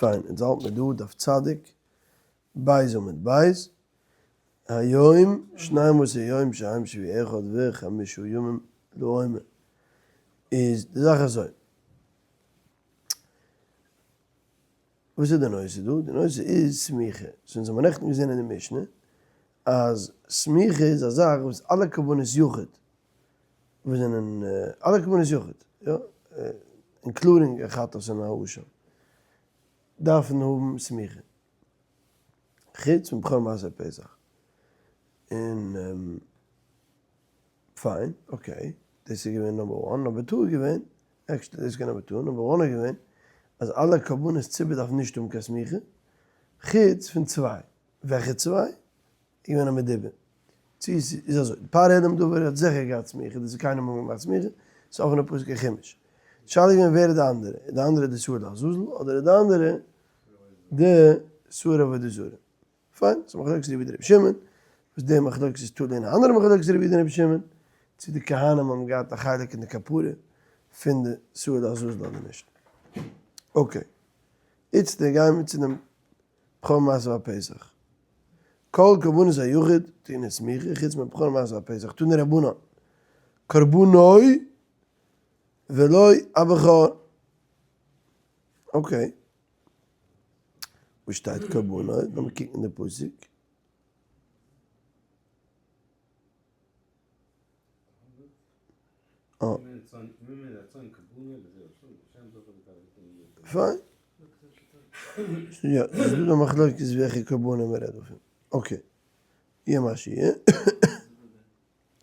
פיין, אונז האלט מיר דא דף צדיק בית עמוד בית, היום שנים עשר יום שהם שבוע אחד וחמשה ימים לעומר, איז די זאך אזוי, וואס איז די נושא דא? די נושא איז סמיכה, so אונז האבן נעכטן געזען אין די משנה אז סמיכה איז א זאך וואס אלע קרבנות יחיד וואס זענען אלע קרבנות יחיד, יא, including א חטאת און א אשם, דארפן האבן סמיכה, חוץ פון בכור מעשר פסח, און פיין, okay, דאס איז געווען number one, number two איז געווען, actually דאס איז געווען number two, number one איז געווען אז אלע קרבנות ציבור דארפן נישט האבן קיין סמיכה, חוץ פון צוויי, וועלכע צוויי? איז געווען א מדובר. צו עס איז אזוי, די פר העלם דבר האט זיכער געהאט סמיכה, דאס איז קיינער מאל געמאכט סמיכה, ס'איז אפענע פסוק אין חומש. די שאלה איז געווען ווער איז די אנדערע, איז די אנדערע די שעיר לעזאזל אדער איז די אנדערע די שעיר עבודה זרה. פיין, ס'איז מחלוקת רבי יהודה רבי שמעון, וואס די מחלוקת איז תלוי אין א אנדערע מחלוקת רבי יהודה און רבי שמעון, צו די כהנים האבן געהאט א חלק אין די כפרה פון די שעיר לעזאזל אדער נישט. okay, איצטער גייען מיר צו דעם בכור מעשר הפסח. כל קרבנות היחיד טעונין סמיכה חוץ מבכור מעשר הפסח תנו רבנן קרבנו ולא הבכור. okay. וואו שטייט קרבנו? לאמיר קוקן אין די פסוק. פיין. יא, ס'איז דא די מחלוקת וועלכע קרבנות מען רעדט דערפון. okay. יהיה מה שיהיה.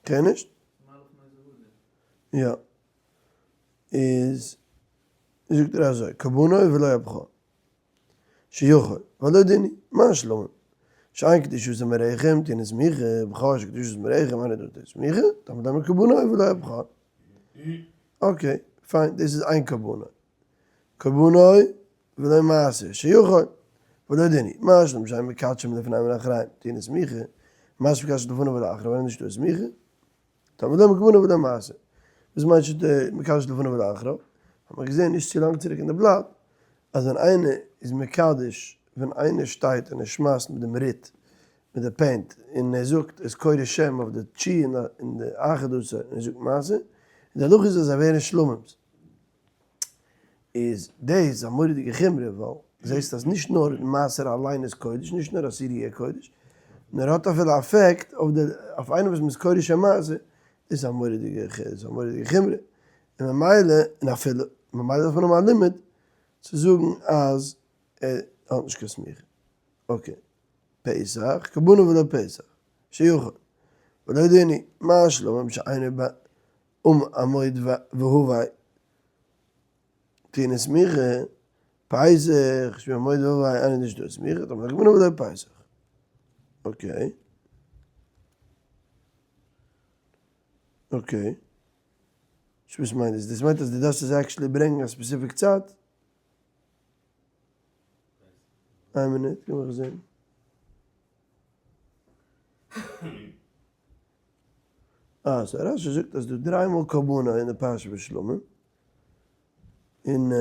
קען נישט? יא. איז זאגט ער אזוי, קרבנו ולא הבכור. שיכול, ולא דיני, מה שלומם? שאין קדושתו מרחם, טעונה סמיכה, בכור שקדושתו מרחם, אינו טעון סמיכה, תלמוד לומר קרבנו ולא הבכור. okay, פיין, דאס איז איין קרבנו. קרבנו ולא מעשר, שיכול, ולא דיני, מה שלום שאין מקדשים לפניהם ולאחריהם, טעונה סמיכה, מעשר מקדש לפניו ולאחריו, אינו טעון סמיכה, תלמוד לומר קרבנו ולא מעשר. וואס מיינט שיטה מקדש לפניו ולאחריו? האט מען געזען נישט צו לאנג צוריק אין די בלאט, אז ווען איינער איז מקדש, ווען איינער שטייט און ער שמייסט מיט דעם רוט, מיט די paint, און ער זאגט איז קורא שם אויף די תשיעי און די אחד עשר, און ער זאגט מעשר, און די הלכה איז אז זיי ווערן שלמים'ס. איז דאס א מורא'דיגע חומרא, ווייל זעסט אז נישט נאר מעשר אליין איז קודש, נישט נאר עשירי איז קודש, נאר האט אפילו א אפעקט אויף די אויף איינער וואס מ'איז קורא שם מעשר, איז א מורא'דיגע איז א מורא'דיגע חומרא, און ממילא און אפילו ממילא דארף מען האבן א לימוד צו זאגן אז ער האט נישט קיין סמיכה. okay. פסח, קרבנו ולא פסח, שיכול. ולא דין הוא, מה שלמים שאינו עמוד והבא טעונה סמיכה, פסח, שבעמוד והבא אינו נישט דא סמיכה, תלמוד לומר קרבנו ולא פסח. okay. okay. וואס מיינט דאס? דאס מיינט אז דו דארפסט עס actually ברענגען א specific צייט? איין מינוט, לאמיך זען. אה, so רש"י זאגט אז דא דריי מאל קרבנו אין די פרשה פון שלמים, און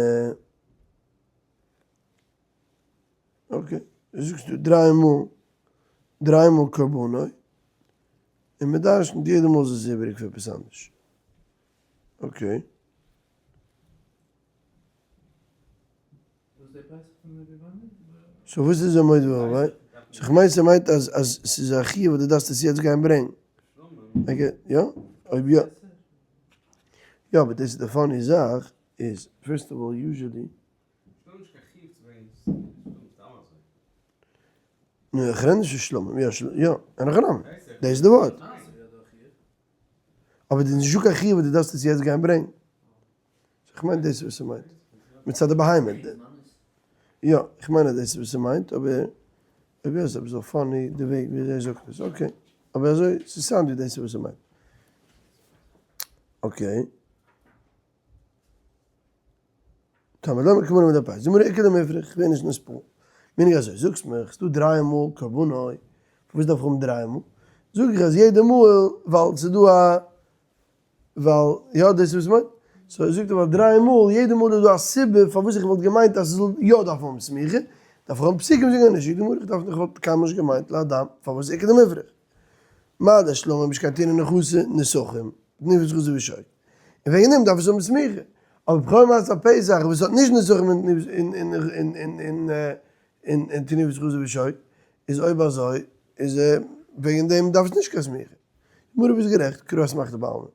okay, דו זאגסט דא דריי מאל, דריי מאל קרבנו, און מען דרש'נט יעדע מאל איז עס איבעריג פאר עפעס אנדערש. okay. so וואס איז עמוד והבא? so כ'מיין ס'מיינט אז אז ס'איז א חיוב וואס דו דארפסט עס יעצט גיין ברענגן. יא? אויב יא. יא אבער דאס איז די funny זאך איז first of all usually. נו איך רעד נישט פון שלמים, יא יא, אין הכי נמי, דאס איז די ווארט. אבער דאס איז נישטא קיין חיוב וואס דו דארפסט עס יעצט גיין ברענגן. איך מיין דאס איז וואס ס'מיינט. מצד די בהמה. יא, איך מיין אז דאס איז וואס ס'מיינט, אבער אויב יא איז אביסל funny די וועג ווי אזוי ער זאגט עס. okay. אבער אזוי, ס' sound ווי דאס איז וואס ס'מיינט. okay. תלמוד לומר קרבנו ולא פסח. זאג מיר איכא דמיפרך, איך ווער נישט נתפעל. מנהג אזוי, זאגסט מיך, ס'דא דריי מאל קרבנו, פארוואס דארף איך האבן דריי מאל? זאג איך אז יעדע מאל ווייל ס'דא א ווייל יא דאס איז וואס מיינט. so ער זאגט אבער דריי מאל, יעדע מאל איז דא א סיבה פארוואס איך וואלט געמיינט אז ס'זאל יא דארפן האבן סמיכה, דארף איך האבן פסוקים זאגן אז נישט, זאגט די גמרא איך דארף איך וואלט קיינמאל נישט געמיינט להדם, פארוואס איכא דמיפרך? מה דשלמים נישט קיין טינא נחסה נסכים, תנופת חזה ושוק, און וועגן דעם דארף עס האבן סמיכה, אבער בכור מצה פסח וואס האט נישט נסכים און תנופת חזה ושוק, איז אויב אזוי איז וועגן דעם דארף עס נישט קיין סמיכה. גמרא ביסט גערעכט, קרא אסמכתא בעלמא.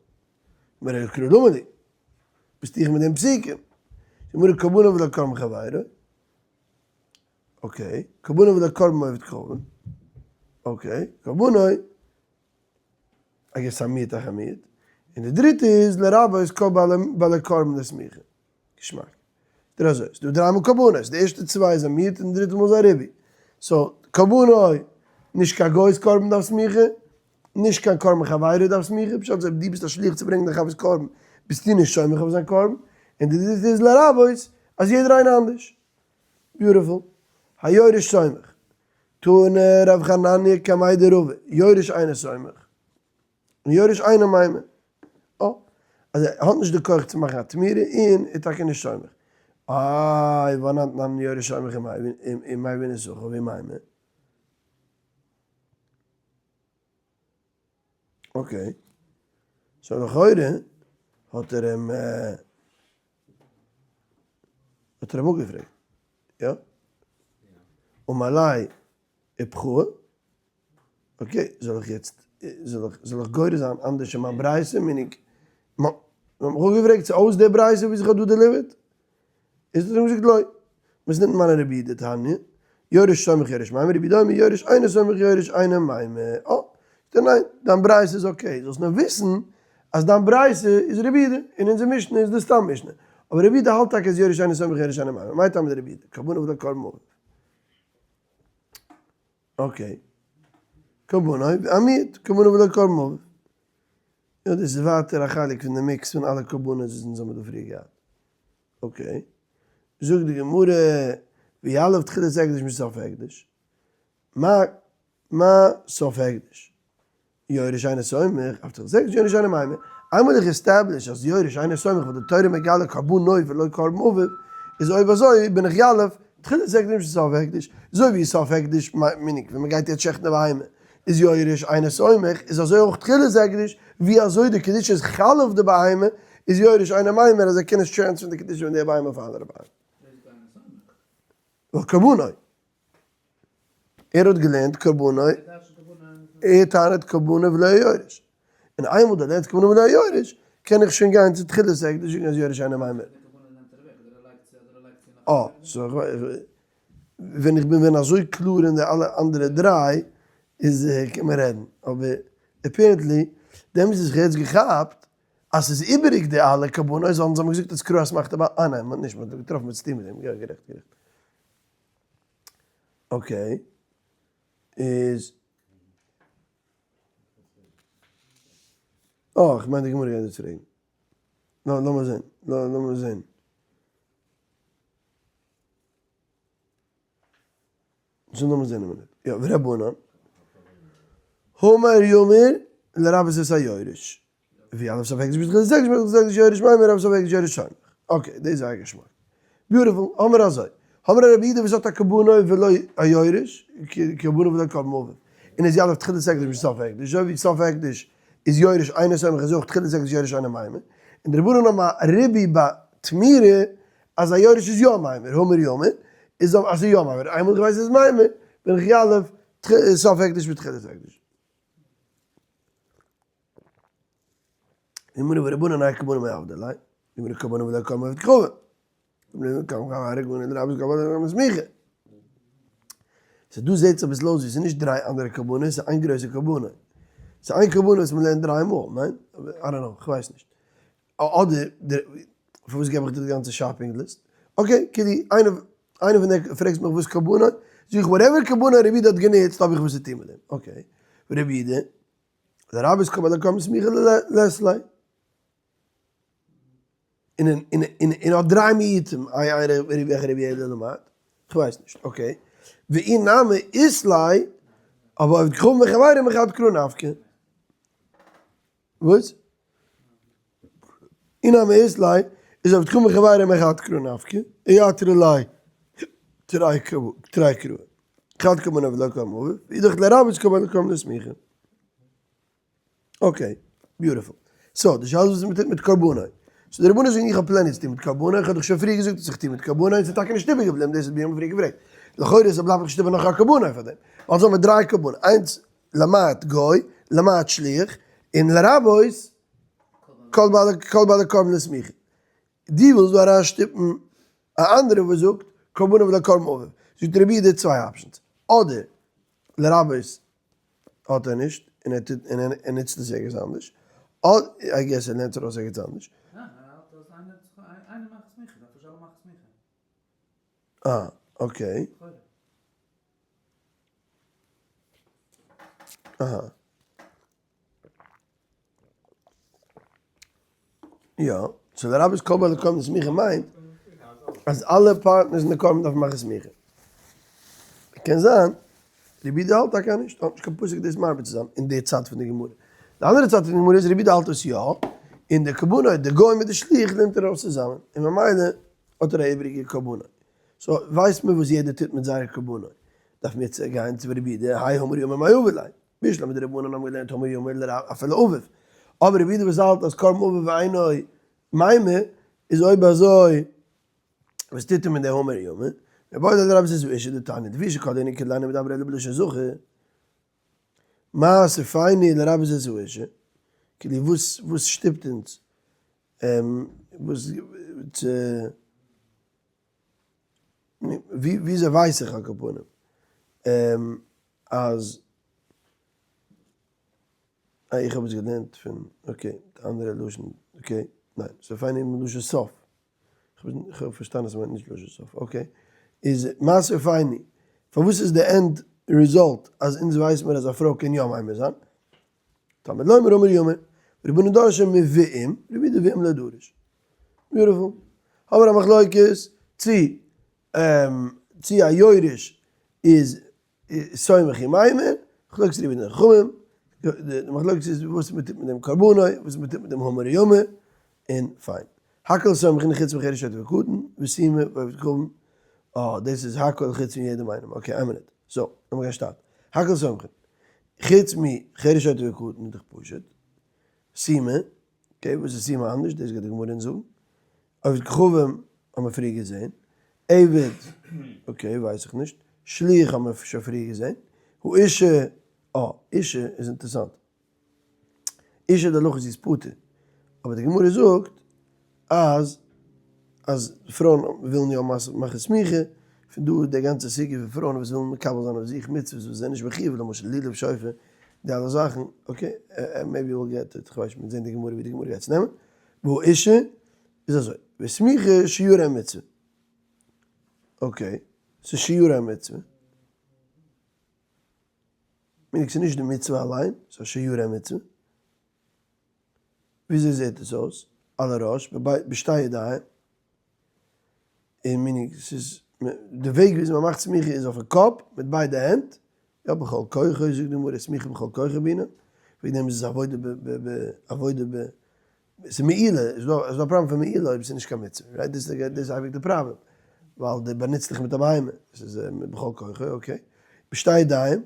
גמרא קרא למה לי? ביסט איך מיט דעם פסוקים. גמרא קרבנו ולא קרבן חברו. okay, קרבנו ולא קרבן עובד כוכבים. okay, קרבנו, I guess א מיעוט אחר מיעוט. און די דריטע איז לרבות כל בעלי קרבן לסמיכה. געשמאק. דער אזוי, ס'דא דריי מאל קרבנות, די ערשטע צוויי איז א מיעוט און די דריטע מאל איז א ריבוי. so, קרבנו, נישט קיין גוי'ס קרבן דארף סמיכה, נישט קיין קרבן חברו דארף סמיכה, פשט איז אויב דו ביסט א שליח צו ברענגען דיין חבר'ס קרבן, ביסטו נישט סומך אויף זיין קרבן, און די דריטע איז לרבות אז יעדער איינער אנדערש. beautiful. היורש סומך. תנא רב חנניה קמיה דרבא, יורש אינו סומך. און יורש אינו ממיר. אה. אז ער האט נישט די כח צו מאכן א תמורה און איז טאקע נישט סומך. איי והא אנן יורש סומך ומביא נסכיו וממיר. okay. so לכאורה האט ער אים האט ער אים אפגעפרעגט. יא? אמר ליה איפכא. okay, זאל איך יעצט, זאל איך, זאל איך גורס זיין אנדערש אין מיין ברייתא, meaning, מ'האט מיך אפגעפרעגט צו אויס די ברייתא וואס איך האב דא delivered, איז האט ער געזאגט לא, מתניתין מני רבי יהודה תניא, יורש סומך יורש ממיר, רבי יהודה אומר יורש אינו סומך יורש אינו ממיר, אה, זאגט ער ניין, דיין ברייתא איז okay, זאלסט נאר וויסן אז דיין ברייתא איז רבי יהודה, און אונזער משנה איז די סתם משנה, אבער רבי יהודה האלט טאקע אז יורש אינו סומך יורש אינו ממיר, מאי טעמא דרבי יהודה, קרבנו ולא קרבן אביו. okay. קרבנו, א מיעוט, קרבנו ולא קרבן אביו. יא דאס איז ווייטער א חלק פון די mix פון אלע קרבנות וואס אונז האבן דא פריער געהאט. okay. זאגט די גמרא, ויליף תחילת הקדש מסוף הקדש. מה מה סוף הקדש? יורש אינו סומך, אף תחילת הקדש יורש אינו ממיר. איינמאל איך establish אז יורש אינו סומך וואלט די תורה מגלה קרבנו ולא קרבן אביו, איז אויב אזוי בין איך יליף תחילת הקדש מסוף הקדש, אזוי ווי סוף הקדש meaning ווען מ'גייט יעצט שעכטן די בהמה איז יורש אינו סומך, איז אזוי אויך תחילת הקדש, ווי אזוי די קדושה איז חל אויף די בהמה, איז יורש אינו ממיר אז ער קען נישט transfer ן די קדושה פון די בהמה אויף א אנדערע בהמה. ווייל קרבנו. ער האט געלערנט קרבנו, ער טענה'ט קרבנו ולא יורש. און איינמאל דו לערנסט קרבנו ולא יורש, קען איך שוין גיין צו תחילת הקדש זאגן אז יורש אינו ממיר. אה, so ווען איך בין ווען אזוי קלאר אין די אלע אנדערע דריי, איז קען מען רעדן. אבער apparently, דעמאלטס איז זיך יעצט געכאפט אז ס'איז איבעריג די אלע קרבנות, זאלן זיי האבן געזאגט אז קרא אסמכתא ב, אה ניין, מ'האט נישט, מ'האט געטראפן וואס צו טון מיט דעם, יא גערעכט גערעכט. okay, איז, אה, איך מיין די גמרא גייט דאס פרעגן. לאמיר זען, לאמיר זען. so לאמיר זען א מינוט. יא, ורבנן. המר ימיר לרבות את היורש. ויליף סוף הקדש מתחילת הקדש מתחילת הקדש יורש ממיר אף סוף הקדש יורש סומך. okay, דאס איז זייער געשמאק. beautiful, האמיר אזוי. האמיר א רבי יהודה וואס האט א קרבנו ולא היורש, קרבנו ולא קרבן אביו. און איז יליף תחילת הקדש מסוף הקדש, אזוי ווי סוף הקדש איז יורש אינו סומך איז אויך תחילת הקדש יורש אינו ממיר. און די רבנן האבן א ריבוי ביי תמורה אז א יורש איז יא ממיר, המר ימיר, איז אז ס'איז יא ממיר, איינמאל איך ווייס אז ס'איז ממיר, בין איך יליף סוף הקדש מתחילת הקדש. אמרי ורבנן האי קרבנו מאי עבדי ליה, אמרי קרבנו ולא קרבן עובד כוכבים. אמרי קרבן חברו קרבנו לרבות קרבן עובד סמיכה. so דא זעהט זיך אביסל אויס ווי ס'איז נישט דריי אנדערע קרבנות, ס'איז איין גרויסע קרבנות. ס'איז איין קרבנות וואס מ'לערנט דריי מאל, ניין? I don't know, כ'ווייס נישט. אדער, פארוואס געב איך דיר די גאנצע shopping list? okay, כאילו, איינער איינער פון די פרעגסט מיך וואס קרבנות, זאג איך whatever קרבנות רבי יהודה האט גענוצט האב איך וואס צו טון מיט דעם. okay, רבי יהודה, לרבות כל בעלי קרבן סמיכה לית ליה. און און און און האט דריי מיעוטים, איי איי רבי איך רבי יהודה למד? כ'ווייס נישט, okay. ואי נמי אית ליה, אבער עובד כוכבים וחברים מחד קרא נפקא. וואס? אי נמי אית ליה, איז עובד כוכבים וחבירו מחד קרא נפקא, איעתרי ליה תרי קראי. חד קרבנו ולא קרבן אביו, ואידך לרבות קרבנו לקרבן לסמיכה. okay, beautiful. so, די שאלה איז וואס מ'טוט מיט קרבנו. so די רבנן זאגן איך האב plenty צו טון מיט קרבנו, איך האב דיך שוין פריער געזאגט וואס איך טו מיט קרבנו, און ס'איז טאקע נישט איבערגעבליבן, דאס האט מיר פריער געפרעגט. לכאורה איז בלייבט נישט איבער נאך א קרבנו פאר דעם. אלזא האבן מיר דריי קרבנות, איינס למעט גוי, למעט שליח, און לרבות כל בעלי קרבן לסמיכה. דו ווילסט דא אריינשטופן א אנדערע וואס זאגט קרבנו ולא קרבן אביו. זאגט רבי יהודה צוויי options, אדער לרבות האט ער נישט און ער טוט און ער נוצט עס ערגעץ אנדערש, אדער I guess ער לערנט ארויס ערגעץ אנדערש. ניין ער האלט אז איינער האט זיך איינער מאכט סמיכה דארף נישט אלע מאכן סמיכה. אה okay. אהא. יא, so לרבות כל בעלי קרבן לסמיכה מיינט אז אלע partners אין די קרבן דארפן מאכן סמיכה. קען זיין רבי יהודה האלט טאקע נישט, האט נישט קיין פסוק דאס מרבה צו זיין אין די צד פון די גמרא. די אנדערע צד פון די גמרא איז רבי יהודה האלט עס יא, און די קרבנו, די גוי מיט די שליח נעמט ער אויף צוזאמען, און ממילא האט ער א איבעריגע קרבנו. so ווייסט מען וואס יעדער טוט מיט זייער קרבנו. דארף מיר צו גיין צו רבי יהודה, האי המר ימר מאי עביד ליה. בשלמא די רבנן האבן געלערנט המר ימר לרב אפילו אביו. אבער רבי יהודה וואס האלט אז קרבן אביו אינו מימר, איז אויב אזוי וואס טוט ער מיט די המר ימר? מיבעי ליה לרבות את האשה דתניא, לפי שכל ענין כאילו אינו מדבר אלא בלשון זכר, מה סופנו לרבות את האשה, כאילו וואס וואס שטופט אונז וואס צו וויאזוי ווייס איך על כל פנים אז אה איך האב עס געלערנט פון okay די אנדערע לשון okay ניין סופנו מלשון סוף איך האב פארשטאנען אז ס'מיינט נישט לשון סוף okay איז מה סופנו פארוואס איז די end result אז אונז ווייס מיר אז א פרוי קען יא ממיר זיין תלמוד לומר המר ימר ורבנן דרשי מביאים רבי יהודה ואם לא דרש beautiful האבן א מחלוקת צו צו א יורש איז סומך וממיר, מחלוקת רבי יהודה און חכמים, די מחלוקת איז וואס מען טוט מיט דעם קרבנו, וואס מען טוט מיט דעם המר ימר, און פיין. הכל סומכין חוץ מחרש שוטה וקטן, וסומא ועובד כוכבים, אה דאס איז הכל חוץ פון יעדעם איינעם, okay איין מינוט, so, לאמיר גיין שטאט. הכל סומכין, חוץ מחרש שוטה וקטן איז דאך פשוט, סומא, okay וואס איז סומא אנדערש, דאס גייט די גמרא אונז זאגן, עובד כוכבים האבן מיר פריער געזען, עבד, okay ווייס איך נישט, שליח האבן מיר שוין פריער געזען, האשה, אה, אשה איז אינטערעסאנט, אשה די הלכה זי איז פטור, אבער די גמרא זאגט אז אז פרויען ווילן יא מאכן סמיכה, פון דא איז די גאנצע סוגיא פון פרויען וואס ווילן מקבל זיין אויף זיך מצוות וואס זענען נישט מחיוב, למשל לולב שופר, די אלע זאכן, okay, maybe we'll get it, כ'ווייס נישט, מ'וועט זען די גמרא ווי די גמרא גייט עס נעמען, והאשה איז אזוי, וסמיכה שיורי מצוה, okay, ס'איז שיורי מצוה, meaning ס'איז נישט די מצוה אליין, ס'איז א שיורי מצוה, וויאזוי זעט עס אויס? על הראש, בשתי ידיים, און meaning ס'איז, די וועג וויאזוי מ'מאכט סמיכה איז אויפן קאפ, מיט ביידע הענט, יא בכל כוחו זאגט די גמרא סמיכה בכל כוחו בעינן, וועגן דעם איז עס עבודה ב ב ב עבודה ב, ס'איז מעילה, איז דא איז דא א פראבלעם פון מעילה אויב ס'איז נישט קיין מצוה, right? דאס איז אייביג די פראבלעם, ווייל דו באנוצט דיך מיט א בהמה, ס'איז בכל כוחו, okay. בשתי ידיים,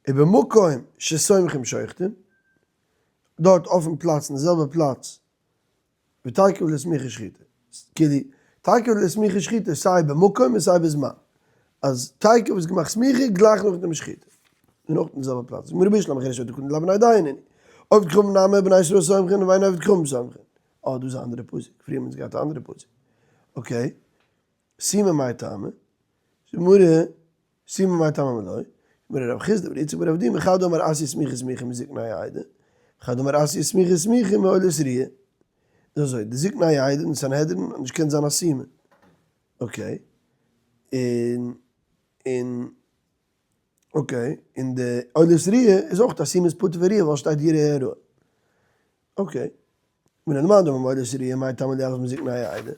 ובמקום שסומכים שוחטין, דארט אויפן פלאץ אין די זעלבע פלאץ ותיכף לסמיכה שחיטה, כאילו תיכף לסמיכה שחיטה סיי במקום און סיי בזמן, אז תיכף איז געמאכט סמיכה גלייך נאך דעם שחיטה, און אויך אין די זעלבע פלאץ, גמרא בשלמא חרש שוטה קטן דלאו בני דיין נינהו, עובד כוכבים נמי בני ישראל סומכין ואין עובד כוכבים סומכין, אה דאס איז א אנדערע פסוק, פריער האבן אונז געהאט א אנדערע פסוק, okay, סומא מאי טעמא, גמרא סומא מאי טעמא לא, גמרא רב חסדא ור' יצחק בר אבדימי חד אמר אתיא סמיכה סמיכה מזקני העדה, חד אמר אתיא סמיכה סמיכה מעולת ראיה. איז אזוי, די זקני העדה און סנהדרין האט נישט געקענט זיין א סומא. okay. און און okay, און די עולת ראיה איז אויך א סומא איז פטור פון ראיה ווייל שטייט יראה הראיה. okay. מן הדמאן דאמר מעולת ראיה מאי טעמא לא יליף מזקני העדה.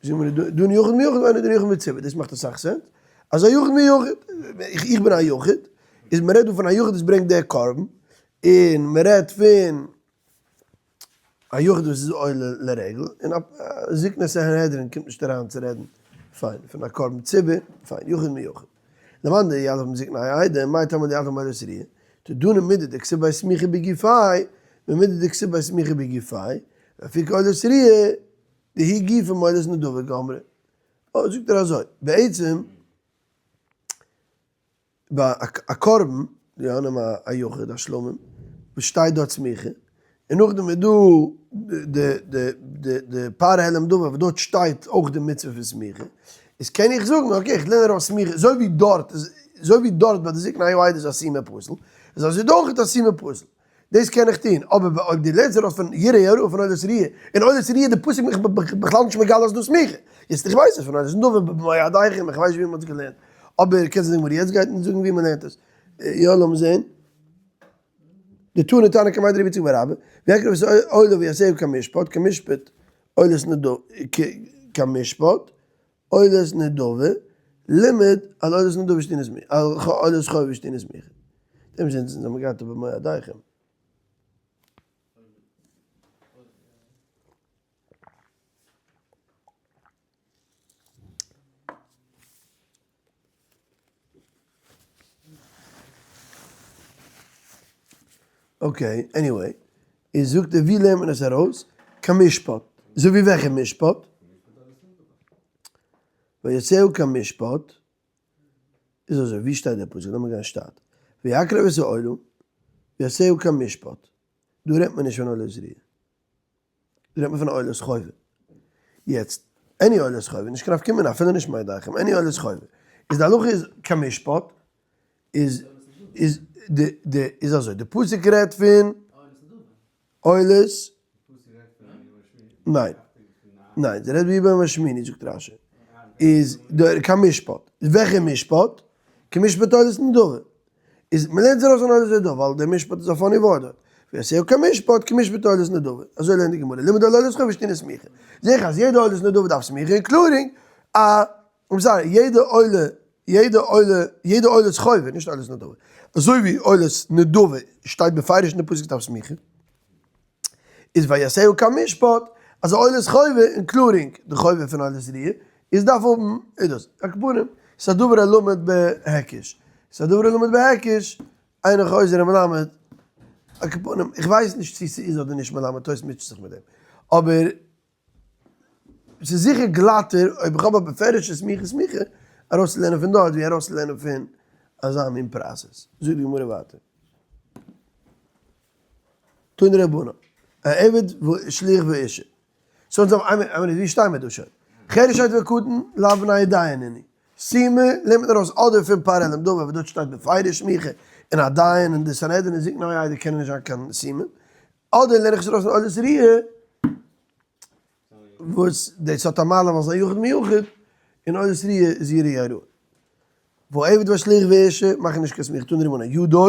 זאגט מיר דן יחיד מיחיד ואינו דן יחיד מציבור, דאס מאכט אסאך sense, אז א יחיד מיחיד, איך בין א יחיד, איז מען רעדט דא פון א יחיד וואס ברענגט די קרבן, און מען רעדט פון. א יחיד וואס איז עולה לרגל, און א זקני סנהדרין קומט נישט אריין צו רעדן פיין פון א קרבן ציבור, פיין, יחיד מיחיד. למאן דיליף מזקני העדה, מאי טעמא דיליף מעולת ראיה? תדנא מידי דכתיב ביה סמיכה בגופיה, ומידי דכתיב ביה סמיכה בגופיה, לאפוקי עולת ראיה, דהיא גופא מעולת נדבה גמרי. אה, זאגט ער אזוי, בעצם ביי א קרבן, יא נעם א יחיד א שלמים, וואס שטייט דארט סמיכה, און נאכדעם איז דא די די די די פר העלם דבר וואס דארט שטייט אויך די מצוה פון סמיכה, איז קען איך זאגן okay איך לערן ארויס סמיכה אזוי ווי דארט אזוי ווי דארט ביי די זקני העדה איז א סומא פסול, איז אזוי דא אויך א סומא פסול. דאס קען איך טון, אבער אויב דו לערנסט ארויס פון יראה יראה פון עולת ראיה, און עולת ראיה די פסוק מיך בכלל נישט מגלה אז דאס סמיכה, יעצט איך ווייס עס פון עולת נדבה במועדיכם, איך ווייס נישט ווי מען האט עס געלערנט, אבער קענסט זאגן יעצט גייט מען זאגן ווי מען לערנט עס, יא לאמיר זען, דתני תנא קמיה דרבי יצחק בר אבא, ויקרב את העולה ויעשהו כמשפט, כמשפט עולת נדבה, כמשפט עולת נדבה, לימד על עולת נדבה שטעונה סמיכה, על עולת חובה שטעונה סמיכה. דעם זינט זינט האבן געהאט במועדיכם. okay, anyway, איז זאגט ער ווי לערנט מען עס ארויס? כמשפט. אזוי ווי וועלכע משפט? ויעשהו כמשפט, איז אזוי, ווי שטייט דער פסוק? לאמיר גיין שטאט. ויקרב את העולה, ויעשהו כמשפט. דא רעדט מען נישט פון עולת ראיה. דא רעדט מען פון עולת חובה. יעצט, any עולת חובה, נישט קיין נפקא מינה, אפילו נישט מועדיכם, any עולת חובה. איז די הלכה איז כמשפט, איז איז די די איז אזוי, די פסוק רעדט פון עולת, ניין, ניין, די רעדט ווי ביום השמיני זאגט רשי, איז די כמשפט, וועלכע משפט? כמשפט עולת נדבה. איז מ'לערנט זיך ארויס אן עולת נדבה ווייל דער משפט איז א funny ווארט דארט, ויעשהו כמשפט כמשפט עולת נדבה, אזוי לערנט די גמרא, לימד על עולת חובה שטעונה סמיכה, זעה איך אז יעדע עולת נדבה דארף סמיכה including א, I'm sorry, יעדע עולה, יעדע עולה, יעדע עולת חובה, נישט עולת נדבה, אזוי ווי עולת נדבה שטייט בפירוש אין די פסוק דארף סמיכה, איז ויעשהו כמשפט, אז א עולת חובה including די חובה פון עולת ראיה, איז דארף האבן איז דאס. על כל פנים, ס'איז א דבר הלמד בהיקש. ס'איז א דבר הלמד בהיקש, אינו חוזר ומלמד. על כל פנים, איך ווייס נישט צו ס'איז אדער נישט מלמד, תוס' מוטשעט זיך מיט דעם. אבער ס'איז זיכער גלאטער אויב איך האב א בפירוש'ע סמיכה סמיכה ארויסצולערנען פון דארט ווי ארויסצולערנען פון אזא מין process. זאגט די גמרא ווייטער. תנו רבנן, העבד ושליח ואשה. so אונז האבן איין מינוט, ווי שטייען מיר דא שוין? חרש שוטה וקטן לאו בני דיין נינהו. סומא לערנט מען ארויס אדער פון פר העלם דבר וואס דארט שטייט בפירוש סמיכה און א דיין און די סנהדרין און זקני העדה קענען נישט זיין קיין סומא. אדער לערן איך עס ארויס פון עולת ראיה וואס דאס האט א מעלה ווייל ס'איז א יחיד מיוחד און עולת ראיה איז יראה יראה. והעבד והשליח ואשה מאכן נישט קיין סמיכה תנו רבנן ידו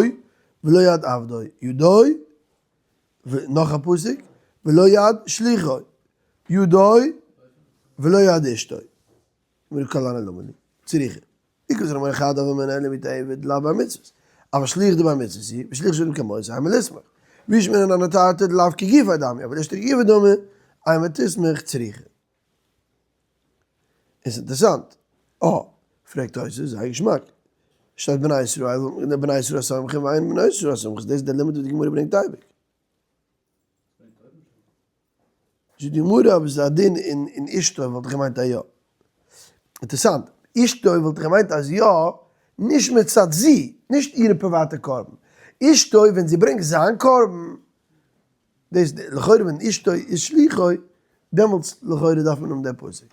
ולא יד עבדו ידו נאך א פסוק ולא יד שליחו ידו ולא יד אשתו אמרו כל הני למה לי צריכא אי כתב רמון אחד הוה אמינא אלא מיט עבד לאו בר מצוות אבל שליח דבר מצוות היא ושליח של כמותו אימא ליסמך ואי שמעינן הני תרתי דלאו כגופיה דמי אבל אשתו כגופיה דמי אימא תיסמך צריכא. איז אינטערסאנט. אה, פרעגט תוס', זייער געשמאק. שטייט בני ישראל, בני ישראל סומכים ואין בני ישראל סומכים, דאס איז דער לימוד וואס די גמרא ברענגט אייביג. זאגט די גמרא אבער ס'איז א דין אין אשתו וואלט איך געמיינט אז יא. אינטערסאנט, אשתו וואלט איך געמיינט אז יא, נישט מצד זי, נישט אירע פריוואטע קרבן. אשתו ווען זי ברענגט זיין קרבן, דאס לכאורה ווען אשתו איז שליחו, דעמאלטס לכאורה דארף מען האבן דער פסוק.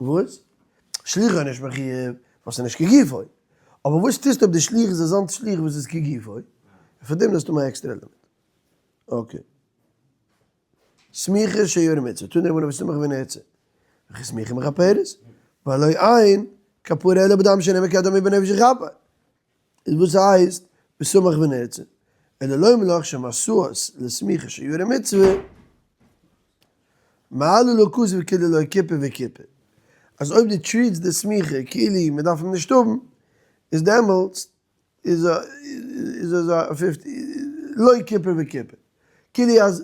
וואס? שליחו איז נישט מחויב, ווייל ס'איז נישט כגופו. אבער וואס טוסטו אויב די שליח איז אזאנס שליח וואס איז כגופו? פאר דעם דארפסטו האבן א עקסטערע לימוד. okay. סמיכה שיור מצוה, תנו רבנן וסמוך ונרצה. וכי סמיכה מכפרת, והלא אין כפרה אלא בדם שנאמר כי הדם הוא בנפש יכפר. איז וואס הייסט וסמוך ונרצה? אלא לומר לך שמשואות לסמיכה שיורה מצוה מעלה לו כתוב כאילו לא כיפר וכיפר. אז אויב דו treat סט די סמיכה כאילו מען דארף אים נישט האבן, איז דעמאלטס איז איז אזא fifty. לא כיפר וכיפר. כאילו אז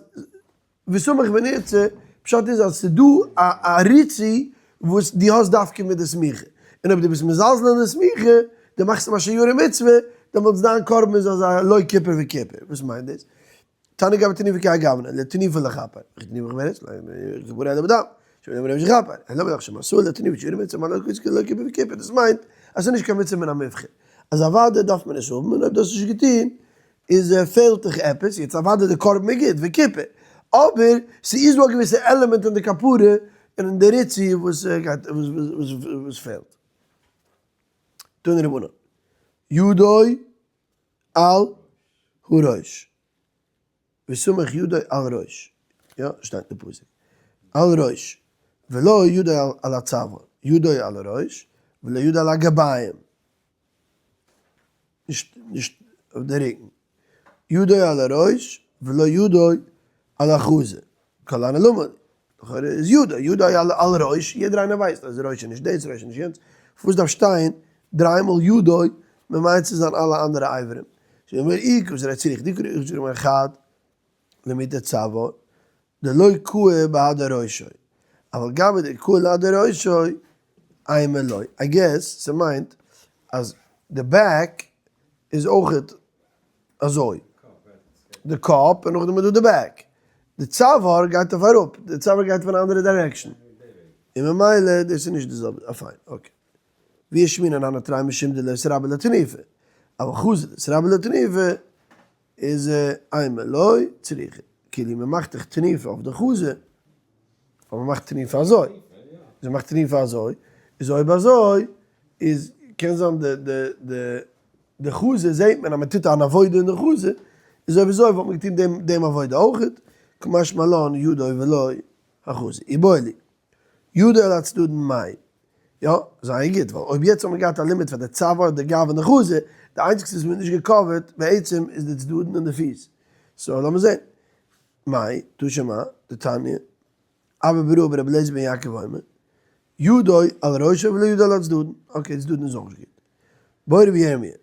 וסמוך ונרצה, פשט איז אז ס'דא א ריצוי וואס דו האסט דווקא מיט די סמיכה, און אויב דו ביסט מזלזל אין די סמיכה, דו מאכסט אים א שיורי מצוה, דעמאלטס דיין קרבן איז אזא לא כיפר וכיפר. וואס מיינט דאס? תנא גבי תנופה כהאי גוונא, לתנופה לכפר, וכי תנופה מכוונת, לא כפרה אלא בדם, שנאמר רבי שכפר, אלא בדרך שמסור לתנופה שיורי מצוה, מה לא לא כיפר וכיפר, דאס מיינט אז ס'איז נישט קיין מצוה מן המובחר, אז אוודאי דארף מען עס האבן, און אויב דו האסט נישט געטון, איז פעלט דיך עפעס, יעצט אוודאי די קרבן איז גוט, וכיפר, אבער ס'איז דא א געוויסע עלעמענט אין די כפרה און אין די ריצוי וואס גייט וואס פעלט. תנו רבנן, ידו על הראש, וסמך ידו על ראש, יא, שטייט אין די פסוק, על ראש, ולא ידו על הצוואר, ידו על הראש, ולא ידו על הגביים. נישט נישט אויף די רוקן, ידו על הראש ולא ידו על החזה, כל הני למה לי, לכאורה איז ידו, ידו על הראש, יעדער איינער ווייסט אז ראש איז נישט דאס ראש איז נישט יענץ, פארוואס דארף שטיין דריי מאל ידו ממעט צו זיין אלע אנדערע אברים, שאומר אי כוס ר' צריך דקרא איך זאג אחד למיטת צוואר, דלא קאי בהדי ראשו, אבל גבי דקאי להדי ראשו אימא לא, I guess ס'מיינט אז די back איז אויכעט אזוי, די קאפ און נאכדעם איז דא די back, די צוואר גייט אויף אראפ, די צוואר גייט פון א אנדערע direction, און ממילא דאס איז נישט די זעלבע, אה פיין okay. ואי אשמעינן הני תרי משום דלא איתרבי לתנופה, אבל חזה דאיתרבי לתנופה איז אימא לא צריכא, כאילו מען מאכט דאך תנופה אויף די חזה, אבער מען מאכט תנופה אזוי, אז מען מאכט תנופה אזוי, איז אויב אזוי איז קען זיין די די די די חזה זעהט מען אז מען טוט אן עבודה אין די חזה, איז אויב אזוי וואלט מען געטון דעם דעם עבודה אויכעט, קא משמע לן ידו ולא החזה, איבעיא להו, ידו על הצדדין מאי, יא, זייער גוט, ווייל אויב יעצט האט מען געהאט א לימיט פאר די צוואר, די גב און די חזה, די איינציגסטע וואס מ'האט נישט געקאווערט בעצם איז די צדדין און די פיס. so לאמיר זען. מאי, תא שמע, דתניא, אבא ברא ברבי אליעזר בן יעקב אומר, ידו על ראשו ולא ידו על הצדדין. okay, צדדין איז אויך נישט גוט. בעי רבי ירמיה,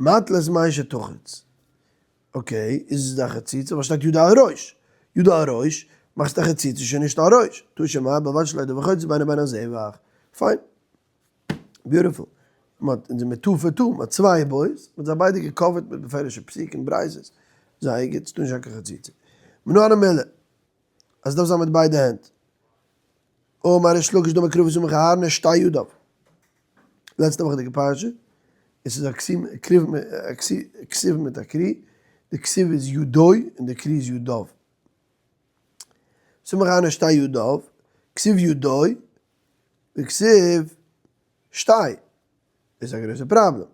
מטלית מהו שתחוץ. okay, איז עס די חציצה, ווייל שטייט ידו על ראש. ידו על ראש, מאכסט א חציצה שוין נישט על ראש. תא שמע, ובלבד שלא דבר חוצץ בינו ובין הזבח. פיין. beautiful. מ'האט אונז מיט two for two, מ'האט צוויי boys, מ'האט זיי ביידע געקאווערט מיט בפירוש'ע פסוקים ברייתות. זייער גוט, ס'טאר נישט זיין קיין חציצה. מנא הני מילי, אז ס'דארף זיין מיט ביידע הענט. אמר ריש לקיש דאמר קרא וסמך אהרן את שתי ידיו. לעצטע וואכעדיגע פרשה, עס איז א כתיב מיט א קרי, די כתיב איז ידו און די קרי איז ידיו. וסמך אהרן את שתי ידיו, כתיב ידו וכתיב שתי, איז א גרויסע פראבלעם.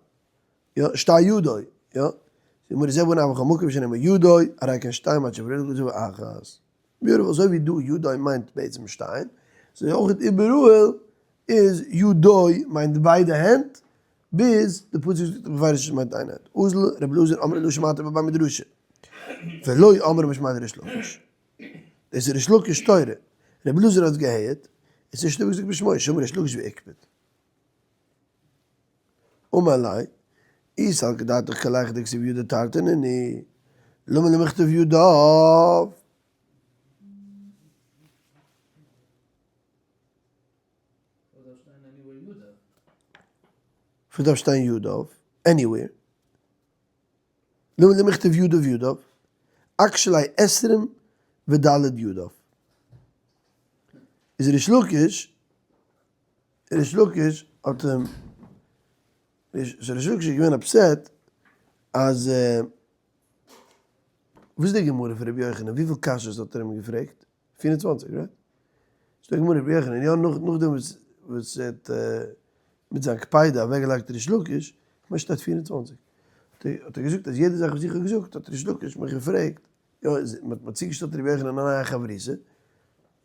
יא, שתי ידו, יא. די גמרא זעט בנ א בכל מקום שנאמר ידו, הרי כאן שתיים עד שברית כתוב אחת. beautiful, אזוי ווי דא ידו מיינט בעצם שתיים, אזוי אויך איבעראל איז ידו מיינט ביידע הענט, ביז די פסוק זאגט בפירוש עס מיינט איין הענט. אזל רבי אלעזר אמרי לה שמעתא בבי מדרשא, ולא אמרה משמיה דריש לקיש. דאס איז ריש לקיש תורה. רבי אלעזר האט געהערט, עס איז נישט איבערגעזאגט בשמו, שמע ריש לקיש ואיקפד. אמר ליה, אי סלקא דעתך כל היכא דכתיב ידו תרתי נינהו, למה למכתב ידיו? וואס דארף שטיין ידיו? anywhere. למה למכתב ידיו ידיו? אקשי ליה עשרים ודלת ידיו. איז ריש לקיש ריש לקיש האט אים, so ריש לקיש איז געווען upset אז, וואס איז די גמרא פון רבי יוחנן, וויפיל קשיות האט ער אים געפרעגט? 24 right? ס'איז דא גמרא רבי יוחנן, יא נאכדעם וואס ער האט מיט זיין קפידה אוועקגעלייגט ריש לקיש, כ'מיין שטייט 24, האט ער געזאגט אז יעדע זאך וואס איך האב געזאגט האט ריש לקיש מיך געפרעגט, יא, מען האט צוגעשטעלט רבי יוחנן א נייע חברותא,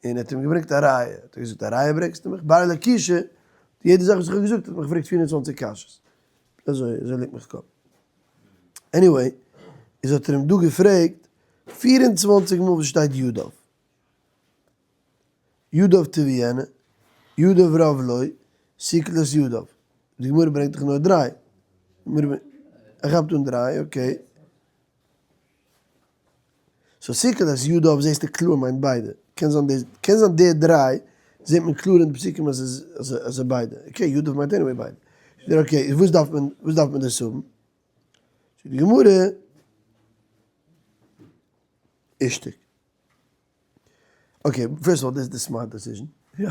און ער האט אים געברענגט א ראיה, האט ער געזאגט א ראיה ברענגסטו מיך? בר לקישא, יעדע זאך וואס איך האב געזאגט האט מיך געפרעגט 24 קשיות, אזוי אזוי ליגט מיך קאפ. anyway, איז האט ער אים דא געפרעגט 24 מאל וואס שטייט ידיו. ידיו תביאינה, ידיו רוב לא, סיקלת ידיו. די גמרא ברענגט דאך נאר דריי. ער כאפט אן דריי, okay. so סיקל אז ידיו זעסטו קלאר מיינט ביידע. קען זיין די, קען זיין די דריי זעט מען קלאר אין די פסוקים אז עס איז ביידע. okay, ידיו מיינט anyway ביידע. okay, וואס דארף מען, וואס דארף מען דאס האבן? זאגט די גמרא, אישתיק. okay, first of all, דאס איז די smart decision. יא,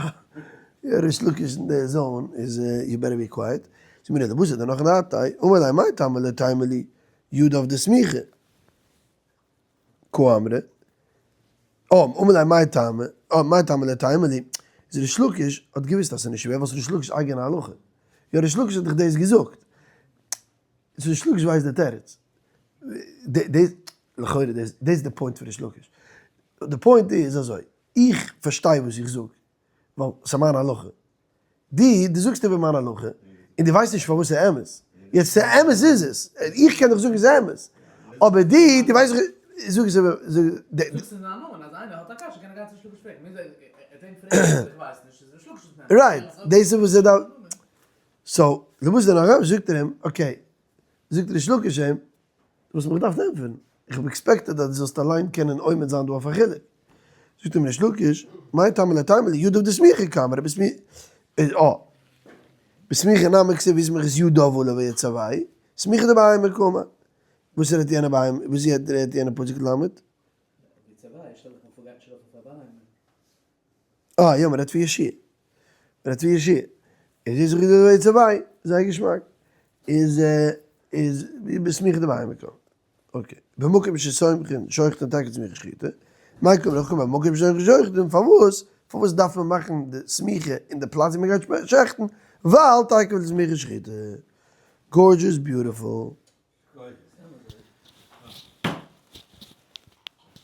יא, ריש לקיש אין די zone איז you better be quiet. זאגט מיר דער בוסער דערנאך דעתיה, אמר ליה מאי טעמא לא תימא לי ידיו דסמיכה קאמרי, אמר ליה מאי טעמא, מאי טעמא לא תימא לי, איז ריש לקיש האט געוויסט אז ס'איז נישט שווער, ווייל ס'איז ריש לקיש'ס אייגענע הלכה. יא, ריש לקיש האט דאך דאס געזאגט. so ריש לקיש ווייסט די תירוץ. דאס, לכאורה דאס איז די point פון ריש לקיש. די point איז אזוי, איך פארשטיי וואס איך זאג, ווייל ס'איז מיין הלכה. דו, דו זאגסט איבער מיין הלכה, און דו ווייסט נישט פארוואס ס'איז אמת. יעצט ס'איז אמת איז עס, איך קען דיך זאגן ס'איז אמת, אבער דו, דו ווייסט נישט, זאג עס איבער, זאג, די. זאגסט אין זיין נאמען אז איינער האט א קשיא קען ער גיין צו ריש לקיש פרעגן, מוז ער אים פרעגן איך ווייס נישט, איז ריש לקיש איז נעמען. right, דאס איז וואס ער דארף, so, למרות דער הרב זאגט ער אים, okay, זאגט ריש לקיש אים, דו האסט מיך געדארפט ענטפערן, איך האב expected אז דו זאלסט אליין קענען עומד זיין דא אויף א חילוק. זאגט אים ריש לקיש, מאי טעמא לא תימא לי ידיו דסמיכה קאמרי, בסמיכה נמי כתיב ויסמוך את ידיו עליו ויצוהו, סמיכה דבהמה קאמר, וואס רעדט יענע בהמה, וואס רעדט יענע פסוק למד? אה יא מ'רעדט פון יהושע, מ'רעדט פון יהושע, איז יצחק איז אזוי צוויי, זייער געשמאק, איז איז בסמיכה דבהמה קאמר, okay, במקום שסומכין שוחטין תיכף סמיכה שחיטה, מאי קא נפקא מינה במקום שסומכין שוחטין, פארוואס פארוואס דארף מען מאכן די סמיכה אין די פלאץ ווי מ'גייט שעכטן, ווייל תיכף לסמיכה שחיטה, gorgeous beautiful.